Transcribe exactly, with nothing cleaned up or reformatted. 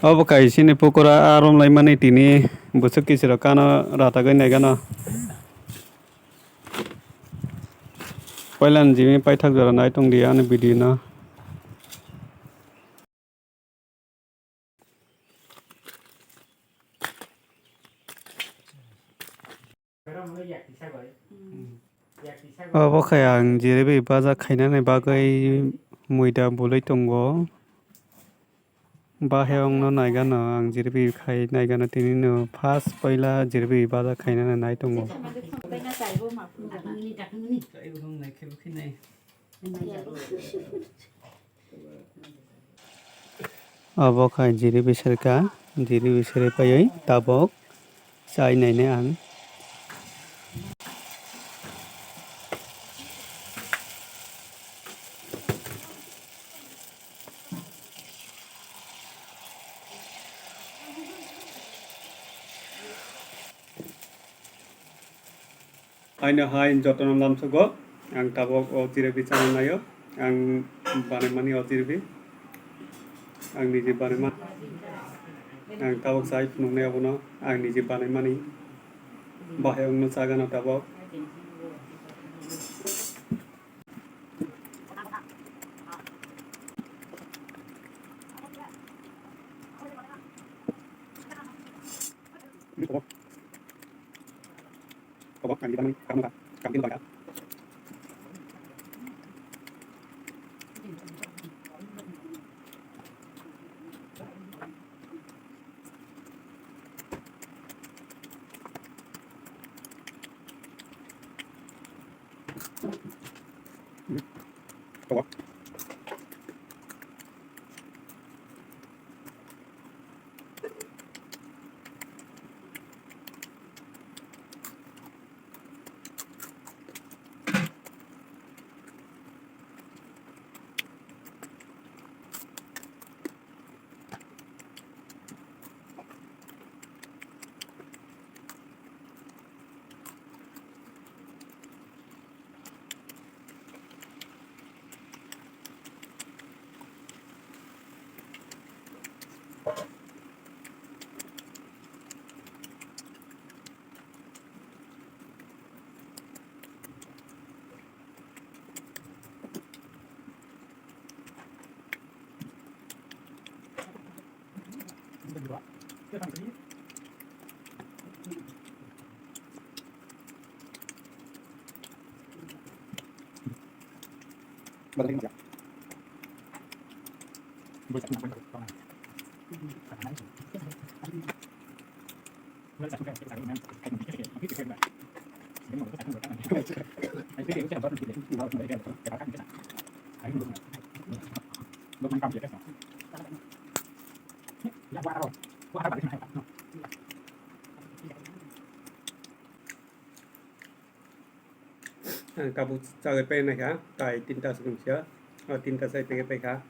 Obo kaisini pokora a romlaimani tini bwswk kisiro kano ratagwi naigano. Poilani jimi paithak jora nai tongdi ani video no. Obo khe ang jirebi baja khainani bagwi muida bwlwi tongo. Bahai wngno naigano ang jirebi khai naigano tinino first poila jirebi baja khainani nai tongo. Obo kha jiri bisirka, jiri bisiri paiwi tabok chai nainai ang. Haino hai jotono lamsogo, ang tabok o jirebi chana naio, ang banaimani o jirebi, ang niji banaima, ang tabok chai phunuknai abono, ang niji banaimani, bahai wngno chagano tabok. Ang tabuk chagwi pai naikha, tai tinta se nungsia, o tinta chai tege paikha.